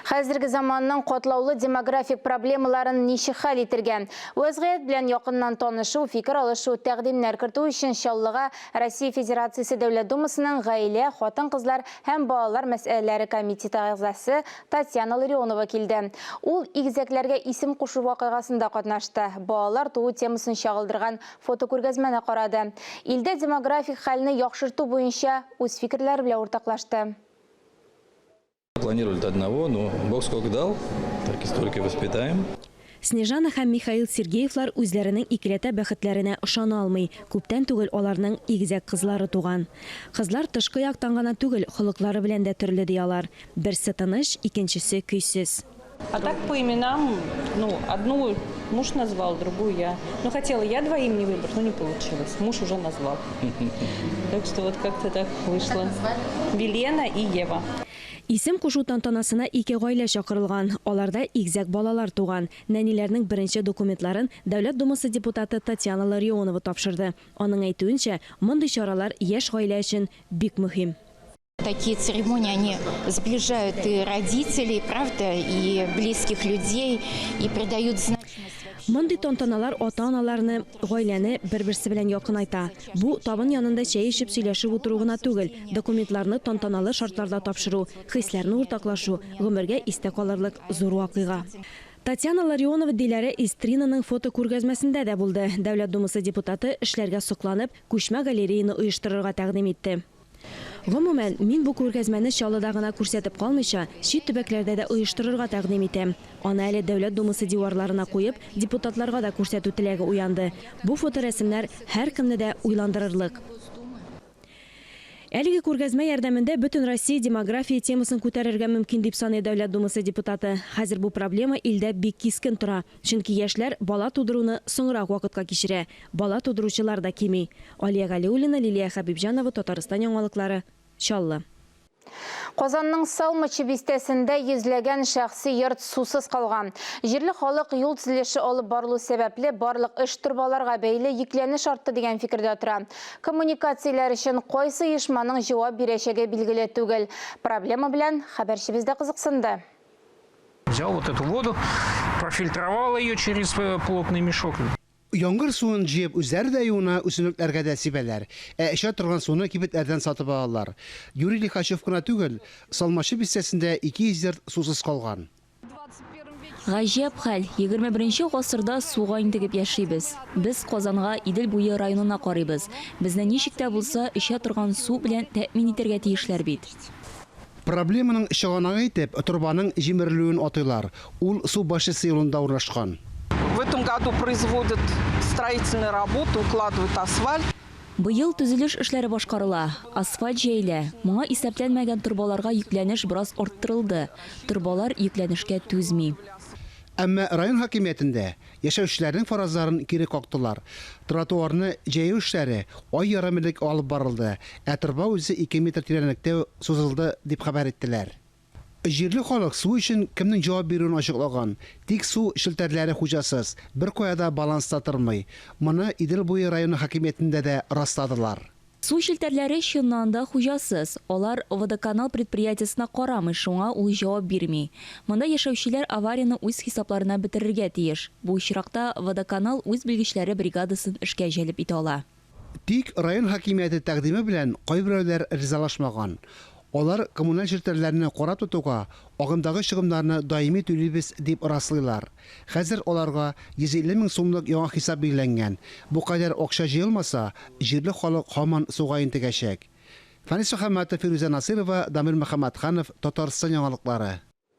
Хәзерге заманның катлаулы демографик проблемаларын ничек хәл итергә? Вәзгыять белән якыннан танышу, фикер алышу, тәкъдимнәр кертү өчен Чаллыга Россия Федерациясе Дәүләт Думасының Гаилә, хатын-кызлар һәм балалар мәсьәләләре комитеты әгъзасы Татьяна Ларионова килде. Ул игезәкләргә исем кушу вакыйгасында катнашты, балалар туу темасын чагылдырган фотокүргәзмәне карады. Илдә демографик хәлне яхшырту буенча үз фикерләре белән уртаклашты. Планировали одного, но Бог сколько дал, так и столько и воспитаем. Снежана һәм Михаил Сергеевлар үзләренең икеләтә бәхетләренә ышана алмый, күптән түгел аларның игезәк кызлары туган. Кызлар тышкы яктан гына түгел, холыклары белән дә төрле, ди алар. Берсе тыныч, икенчесе көйсез. А так по именам, ну, одну муж назвал, другую я. Ну, хотела я два имени выбрать, но не получилось. Муж уже назвал. Так что вот как-то так вышло. Вилена и Ева. Исем кушу тантанасына ике гаилә чакырылган. Аларда игезәк балалар туган. Нәниләрнең беренче документларын Дәүләт Думасы депутаты Татьяна Ларионова тапшырды. Аның әйтүенчә, мондый чаралар яшь гаилә өчен бик мөһим. Такие церемонии, они сближают и родителей, правда, и близких людей, и придают значимость вообще. Мондый тантаналар ата-аналарны, гаиләне бер-берсе белән якынайта. Бу, табын янында чәй эчеп сөйләшеп утыру гына түгел, документларны тантаналы шартларда тапшыру, хисләрне уртаклашу, гомергә истә калырлык зур вакыйга. Татьяна Ларионова Диләрә Истринаның фотокүргәзмәсендә дә булды. Дәүләт Думасы депутаты эшләргә сокланып, күчмә галереяны оештырырга тәкъдим итте. Гомумән, мин бу күргәзмәне Чаллыда гына күрсәтеп калмыйча, чит төбәкләрдә дә оештырырга тәкъдим итәм. Аны әле Дәүләт Думасы диварларына куеп, депутатларга да күрсәтү теләге уянды. Бу фоторәсемнәр һәркемне дә уйландырырлык. Әлеге күргәзмә ярдәмендә бөтен Россия демография темасын күтәрергә мөмкин, дип саный Дәүләт Думасы депутаты. Хәзер бу проблема илдә бик кискен тора. Чөнки яшьләр бала тудыруны соңрак вакытка кичерә, бала тудыручылар да кими. Алия Галиуллина, Лилия Хәбибҗанова, Татарстан яңалыклары, Чаллы. Казанның Салмачы бистәсендә йөзләгән шәхси йорт сусыз калган. Җирле халык юл төзелеше алып барылу сәбәпле барлык эш торбаларга бәйле йөкләнеш артты дигән фикердә тора. Коммуникацияләр өчен кайсы оешманың җавап бирәчәге билгеле түгел. Проблема белән хәбәрчебез дә кызыксынды. Взял вот эту воду, профильтровал ее через э, плотный мешок. Яңгыр суын җыеп үзләре дә юына, үсемлекләргә дә сибәләр. Ә эчә торган суны кибетләрдән сатып алалар. Юрий Лихачев кына түгел, Салмачы бистәсендә 200 йорт сусыз калган. Гаҗәп хәл, 21 гасырда суга интегеп яшибез. Без Казанга, Идел буе районына карыйбыз. Безне ничек тә булса эчә торган су белән тәэмин итәргә тиешләр бит. Проблеманың чыганагы итеп торбаның җимерелүен атыйлар. Ул су башнясы юлында урнашкан. В этом году производят строительные работы, укладывают асфальт. Быел төзелеш эшләре башкарыла, асфальт җәелә. Моңа исәпләнмәгән торбаларга йөкләнеш бераз арттырылды. Торбалар йөкләнешкә түзми. Әмма район хакимиятендә Яшәүчеләрнең фаразларын кире кактылар. Тротуарны җәю эшләре ай ярым элек алып барылды, ә торба үзе ике метр тирәнлектә сузылды, дип хәбәр иттеләр. Җирле халык су өчен кемнең җавап бирүен ачыклаган. Тик су челтәрләре хуҗасыз, беркая да баланста тормый. Моны Идел буе районы хакимиятендә дә расладылар. Су челтәрләре чыннан да хуҗасыз. Алар Водоканал предприятиесенә карамый, шуңа ул җавап бирми. Монда яшәүчеләр аварияне үз хисапларына бетерергә тиеш. Бу очракта Водоканал үз белгечләре бригадасын эшкә җәлеп итә ала. Тик район хакимияте тәкъдиме белән кайберәүләр ризалашмаган. Алар коммуналь челтәрләрне карап тотуга агымдагы чыгымнарны даими түлибез, дип раслыйлар. Хәзер аларга 150 мең сумлык яңа хисап билгеләнгән. Бу кадәр акча җыелмаса, җирле халык һаман суга интегәчәк. Фәнис Мөхәммәтов, Фирүзә Насыйрова, Дамир Мөхәммәтханов, Татарстан яңалыклары.